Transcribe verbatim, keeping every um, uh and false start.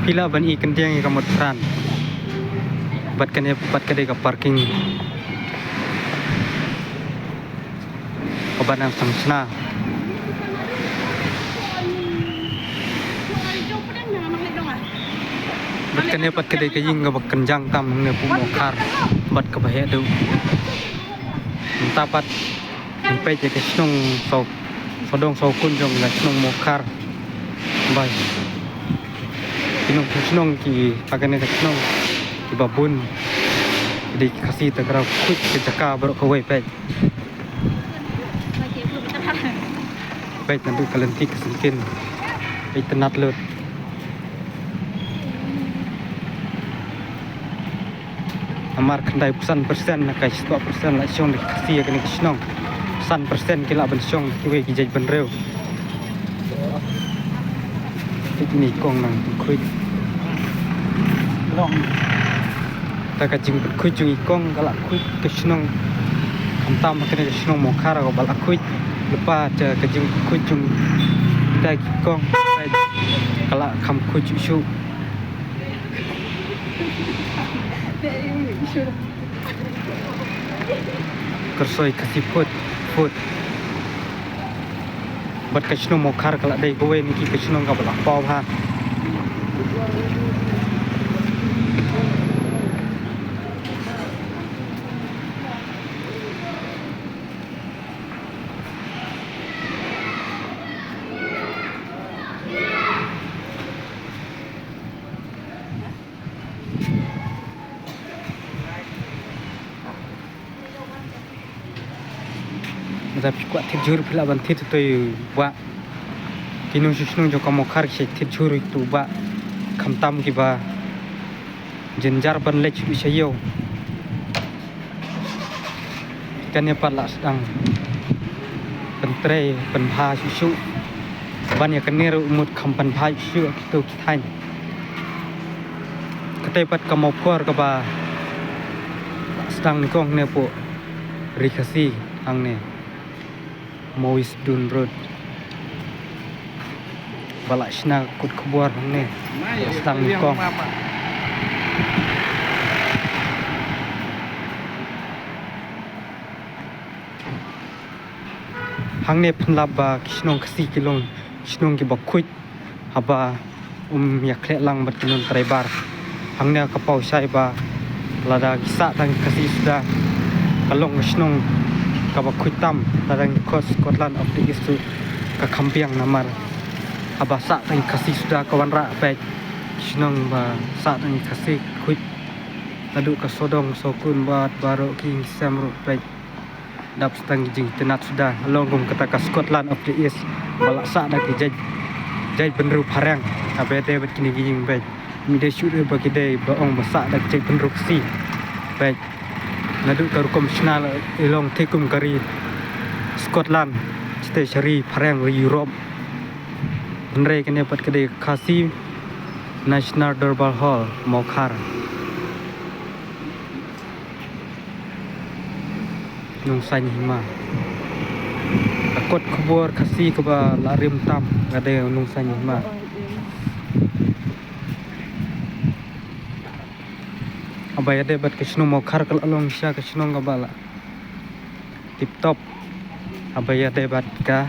Phi lah ban i khyndiat ïa ka mut pran. Bad kane pat ka dei ka parking kaba nang shna. Bad kane pat ka dei ka ïing kaba kynjang tam hangne hapoh Mawkhar bad kaba heh duh. Mynta pat ngan peit ïa ka shnong Saw, Sawdong Sawkun jong ka shnong Mawkhar. Bad ki nongshong shnong ki, ha kane ka shnong, kiba bun ki dei ki Khasi, te ka dei khuid ka jaka baroh kawei. Peit, peit naduh ka lynti ka syngkien. Peit, tynnat lut. Namar khyndaiphew san percent na ka shispah percent la shong da ki Khasi ha kane ka shnong. San percent ki lah ban shong da kiwei ki jaitbynriew. Peit, kine ki kong nang pynkhuid. Te ka jingpynkhuid jong ki kong ka lah khuid ka shnong. Khamtam ha kane ka shnong Mawkhar kaba lah khuid lypa, te ka jingpynkhuid jong kita ki kong ka lah kham khuid shuh shuh. Kyrshoi Khasi Food, Food. Bad ka shnong Mawkhar ka la dei kawei na ki ka shnong kaba la paw bha. Lada phi kwah thied jhur phi lah ban thied, to u Bah. Ki nongshong shnong jong ka Mawkhar ki shait thied jhur ïa uto u Bah. Khamtam kiba jynjar ban leit sha ïew. Kane pat la sdang pyntrei pynbha shuh shuh. Ban ïa kane ruh mut kham pynbha shuh shuh kito ki thaiñ. Kata pat ka mawphor kaba la sdang nyngkong ne hapoh Ri Khasi hangne. Mawis Dune Road. Ba la shna kut khubor hangne. Sdang nyngkong. Hangne pynlap ba ki shnong Khasi ki long shnong kiba khuid. Haba um ïakhleh lang bad ki nongtrei bar. Hangne ka paw shai ba lada ki sah tang ki Khasi suda ka long ka shnong kaba khuid tam, lada ki khot Scotland of the East ruh ka kham biang namar haba sah tang ki Khasi suda ka wanrah bad ki shnong ba sah tang ki Khasi khuid. Naduh ka Sawdong Sawkun bad baroh ki ïing ki sem ruh bad dap sdang ki jingtynnat suda. Long kum kata ka Scotland of the East ba la sah da ki jait, jaitbynriew phareng. Haba ïadei bad kine ki ïing bad, ym dei shuh ba ki dei ba ong ba sah da ki jaitbynriew Khasi. Bad naduh ka rukom shna la i long te kum ka ri Scotland, shatei sha ri phareng, ri Europe. Hynrei kane pat ka dei Khasi National Durbar Hall, Mawkhar. Nongsan Hima. Ka kot khubor Khasi kaba la rim tam ka dei Nongsan Hima. Haba ïadei bad ka shnong Mawkhar ka la long shisha ka shnong kaba la tip top. Haba ïadei bad ka